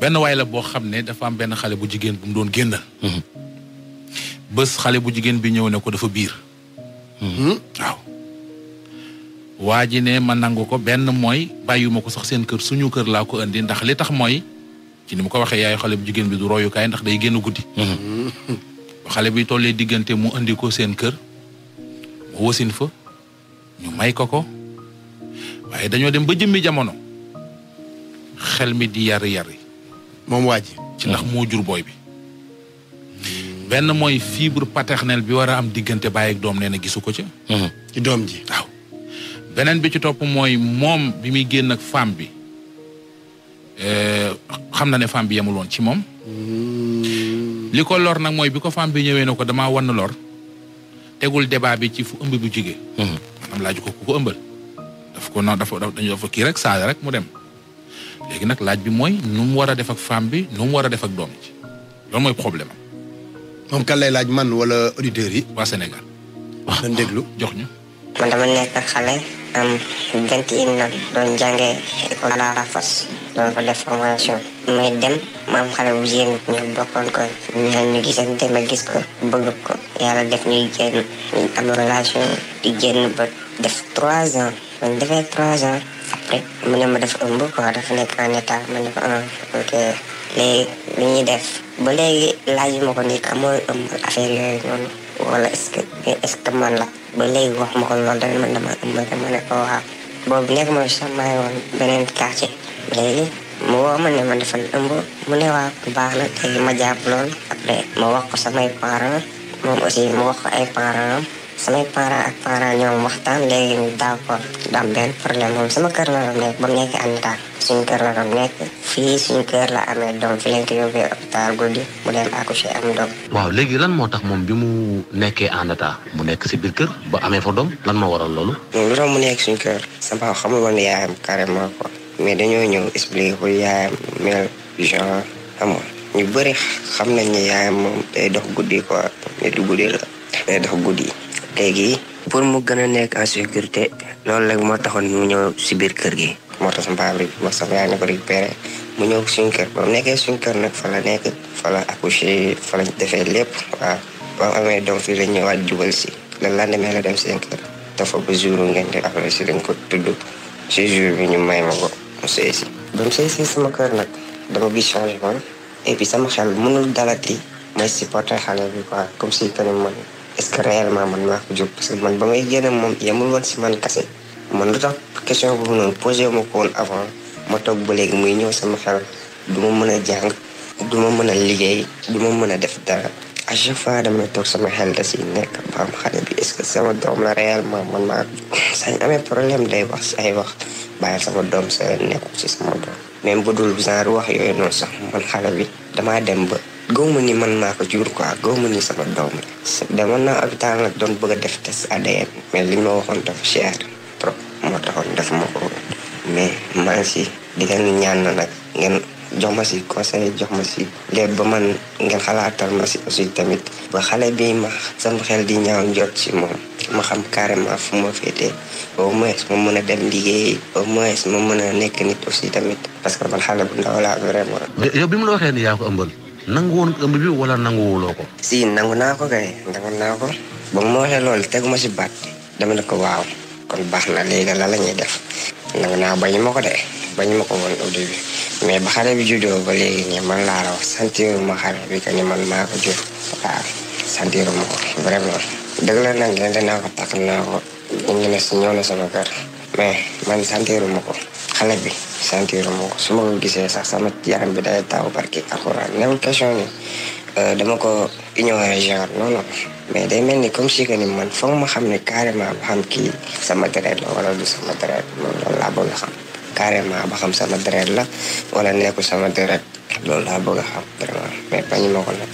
benn waay la boo xam ne dafa am benn xale bu jigéen bu mu doon génnal. bés xale bu jigéen bi ñëw ne ko dafa biir. waaw. waa ji ne ma nangu ko benn mooy bàyyuma ko sax seen kër suñu kër laa ko indi ndax li tax mooy ci ni mu ko waxee yaayu xale bu jigéen bi du royukaay ndax day génn guddi. xale bi tollee diggante mu indi ko seen kër mu wasin fa ñu may ko waaye dañoo dem ba jëmmi jamono xel mi di yari moom waa ji ci ndax moo jur booy bi. benn mooy fibre paternelle bi war a am diggante baay ak doom nee na gisu ko ca. ci doom ji waaw. beneen bi ci topp mooy moom bi muy génn ak femme bi xam na ne femme bi yemul woon ci moom. li ko lor nag mooy bi ko femme bi ñëwee ne ko damaa wan lor tegul débat bi ci fu ëmb bu jigee. maanaam laaju ko ku ko ëmbal. daf ko non dafa kii rek saala rek mu dem léegi nag laaj bi mooy nu mu war a def ak femme bi nu mu war a def ak doom ji loolu mooy problème am. moom kan lay laaj man wala auditeurs yi. waa Sénégal. wax nañ déglu jox ñu. man dama nekk xale am 21 ans doon jàngee école à la Fosse doon fa def formation may dem ma am xale bu jigéen ñu bokkoon ko ñu gisante ma gis ko bëgg ko yàlla def ñuy génn ñu am relation di génn ba def 3 ans man defee 3 ans après mu ne ma def ëmb quoi dafa nekk en état ma ne ko ok léegi li ñuy def ba léegi laajuma ko ni ka mooy ëmb affaire yooyu noonu wala est-ce que man la ba léegi wax ma ko loolu tamit man dama ëmb dama ne ko waaw boobu nekk ma sax maa ngi woon beneen quartier léegi mu woo ma ne ma defal ëmb mu ne waaw baax na léegi ma jàpp loolu après ma wax ko samay parents moom aussi mu wax ko ay parents am samay parents ak parents ñoom waxtaan léegi ñu d'accord daam benn problème moom sama kër la doon nekk ba mu nekk en état suñu kër la doon nekk fii suñu kër la amee doom fi leen ko yóbbee hôpital guddi mu dem accoucher am doom. waaw léegi lan moo tax moom bi mu nekkee en état mu nekk si biir kër ba amee fa doom lan moo waral loolu. moom lu tax mu nekk suñu kër sama papa xamul woon yaayam carrément quoi mais dañoo ñëw expliquer ko yaayam mel genre xam nga ñu bëri xam nañ ne yaayam moom day dox guddi quoi nit du guddi la day dox guddi. léegi pour mu gën a nekk en sécurité loolu léegi moo taxoon mu ñëw si biir kër gi moo tax sama papa bi wax sama yaay ne ko récupéré mu ñëw suñu kër ba mu nekkee suñu kër nag fa la nekk fa la accouché fa lañ defee lépp waaw ba mu amee doom fii la ñëwaat jubal si le lendemain la dem seen kër dafa ba jour ngeen di après si lañ ko tudd si jour bi ñu may ma ko mu sëy si ba mu sëy si sama kër nag dama gis changement et puis sama xel mënul dalati may supporter xale bi quoi comme si que man est-ce que réellement man maa ko jur parce que man ba may génn moom yemul woon si man kase man lu tax question boobu noonu posé ma ko woon avant ma toog ba léegi muy ñëw sama xel du ma mën a jàng du ma mën a liggéey du ma mën a def dara à chaque fois damay toog sama xel da si nekk ba am xale bi est-ce que sama doom la réellement man maa ko sañ amee problème day wax si ay wax bàyyi sama doom sa nekku si sama doom même bu dul genre wax yooyu noonu sax man xale bi damaa dem ba gëwma ni man maa ko jur quoi gëwma ni sama doom la demoon naa hôpital nag doon bëgg a def test ADN mais li ma waxoon dafa cher trop moo taxoon def ma ko mais maa ngi si di leen ñaan na nag ngeen jox ma si conseil jox ma si lépp ba man ngeen xalaatal ma si aussi tamit ba xale bi ma sama xel di ñaaw njot si moom ma xam carrément fu ma féetee au moins ma mën a dem liggéey au moins ma mën a nekk nit aussi tamit parce que man xale bu ndaw laa vraiment. yow bi mu la waxee ni yaa ko ëmbal nangu woon ëmb bi wala nanguwuloo ko. si nangu naa ko kay nangu naa ko ba mu waxee loolu tegu ma si baat dama ne ko waaw kon baax na léegi la la ñuy def nangu naa bañu ma ko de bañu ma ko woon au début mais ba xale bi juddoo ba léegi nii man laa la wax sentir ma xale bi que ni man maa ko jur waaw sentir ma ko vraiment dëgg la nag ngeen dinaa ko takk naa ko ñu ne si ñëw na sama kër mais man sentir ma ko xale bi sentir ma ko su ma ko gisee sax sama yaram bi day taw barki alxuraan newul question ni dama ko ignorer genre non non mais day mel ni comme si que ni man foog ma xam ne carrément ba xam kii sama deret la wala du sama deret loolu laa bëgg a xam carrément ba xam sama deret la wala nekkul sama deret loolu laa bëgg a xam vraiment mais bañu ma ko nag